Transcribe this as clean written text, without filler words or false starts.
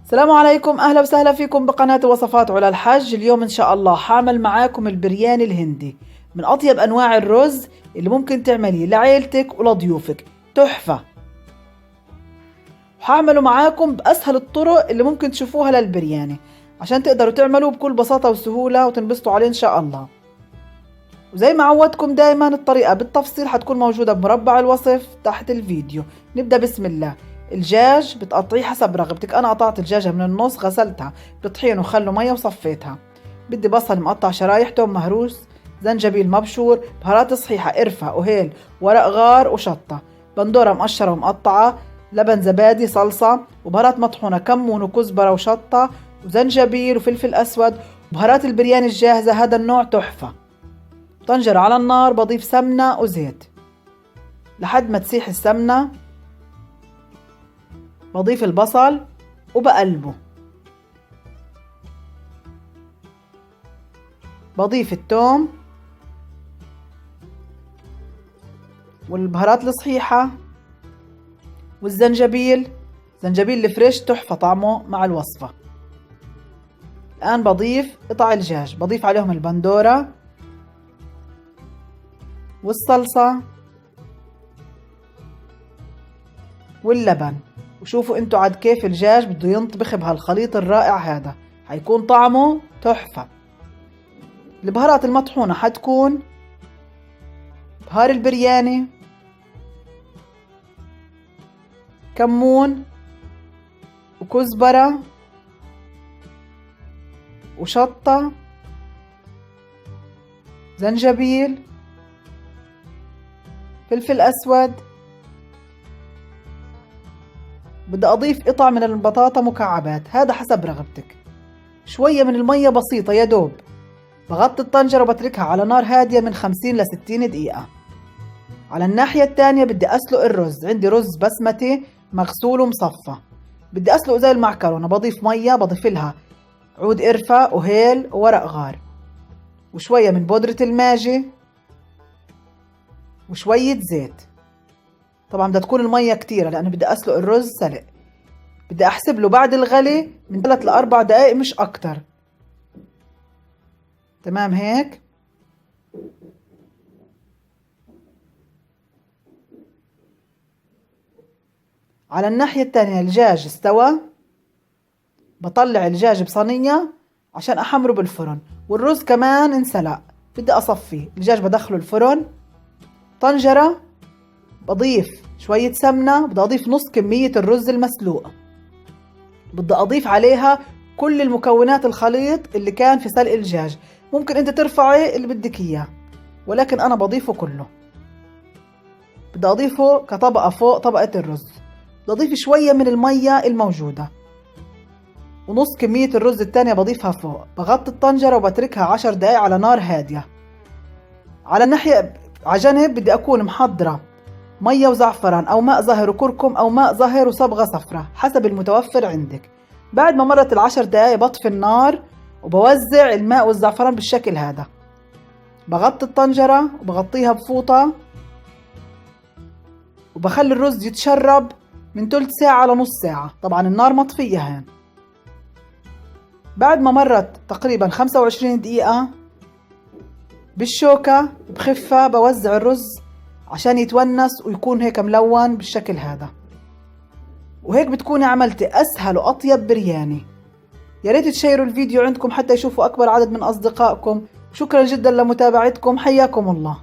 السلام عليكم، اهلا وسهلا فيكم بقناة وصفات علا الحج. اليوم ان شاء الله حعمل معاكم البرياني الهندي، من اطيب انواع الرز اللي ممكن تعمليه لعيلتك ولضيوفك، تحفة. وحعمله معاكم باسهل الطرق اللي ممكن تشوفوها للبرياني عشان تقدروا تعملوه بكل بساطة وسهولة وتنبسطوا عليه ان شاء الله. وزي ما عودتكم دايما الطريقة بالتفصيل حتكون موجودة بمربع الوصف تحت الفيديو. نبدأ بسم الله. الدجاج بتقطعيه حسب رغبتك، انا قطعت الدجاجة من النص، غسلتها بطحين وخل ومية وصفيتها. بدي بصل مقطع شرايح، توم مهروس، زنجبيل مبشور، بهارات صحيحه، قرفه وهيل، ورق غار وشطه، بندورة مقشره ومقطعه، لبن زبادي، صلصه، وبهارات مطحونه، كمون وكزبره وشطه وزنجبيل وفلفل اسود، وبهارات البرياني الجاهزة، هذا النوع تحفة. طنجره على النار، بضيف سمنه وزيت لحد ما تسيح السمنة. بضيف البصل وبقلبه، بضيف الثوم والبهارات الصحيحة والزنجبيل، زنجبيل الفريش تحفة طعمه مع الوصفة. الآن بضيف قطع الدجاج، بضيف عليهم البندورة والصلصة واللبن. وشوفوا انتوا عاد كيف الدجاج بده ينطبخ بهالخليط الرائع هذا، حيكون طعمه تحفة. البهارات المطحونة حتكون بهار البرياني، كمون وكزبرة وشطة، زنجبيل، فلفل أسود. بدي أضيف قطع من البطاطا مكعبات، هذا حسب رغبتك. شوية من المية بسيطة يا دوب. بغطي الطنجرة وبتركها على نار هادية من 50 ل 60 دقيقة. على الناحية الثانية بدي أسلق الرز، عندي رز بسمتي مغسول ومصفى، بدي أسلقه زي المعكرونة. بضيف مية، بضيف لها عود قرفة وهيل وورق غار وشوية من بودرة الماجي وشوية زيت. طبعا بدها تكون المية كتيرة لأنه بدي أسلق الرز سلق. بدي أحسب له بعد الغلي من 3 ل 4 دقايق مش أكتر. تمام هيك. على الناحية الثانية الدجاج استوى، بطلع الدجاج بصينية عشان أحمره بالفرن، والرز كمان انسلق بدي أصفيه. الدجاج بدخله الفرن. طنجرة بضيف شوية سمنة، بدي أضيف نص كمية الرز المسلوق، بدي أضيف عليها كل المكونات الخليط اللي كان في سلق الدجاج. ممكن أنت ترفعي اللي بدك إياه، ولكن أنا بضيفه كله. بدي أضيفه كطبقة فوق طبقة الرز. بدي أضيف شوية من المية الموجودة ونص كمية الرز التانية بضيفها فوق. بغطي الطنجرة وبتركها 10 دقايق على نار هادية. على الناحية على جنب بدي أكون محضرة مية وزعفران أو ماء زهر وكركم أو ماء زهر وصبغة صفراء حسب المتوفر عندك. بعد ما مرت 10 دقايق بطفي النار وبوزع الماء والزعفران بالشكل هذا. بغطي الطنجرة وبغطيها بفوطة وبخلي الرز يتشرب من تلت ساعة لنص ساعة. طبعا النار مطفية هان. بعد ما مرت تقريبا 25 دقيقة بالشوكة بخفة بوزع الرز عشان يتونس ويكون هيك ملون بالشكل هذا. وهيك بتكوني عملتي أسهل وأطيب برياني. يا ريت تشيروا الفيديو عندكم حتى يشوفوا أكبر عدد من أصدقائكم. وشكرا جدا لمتابعتكم، حياكم الله.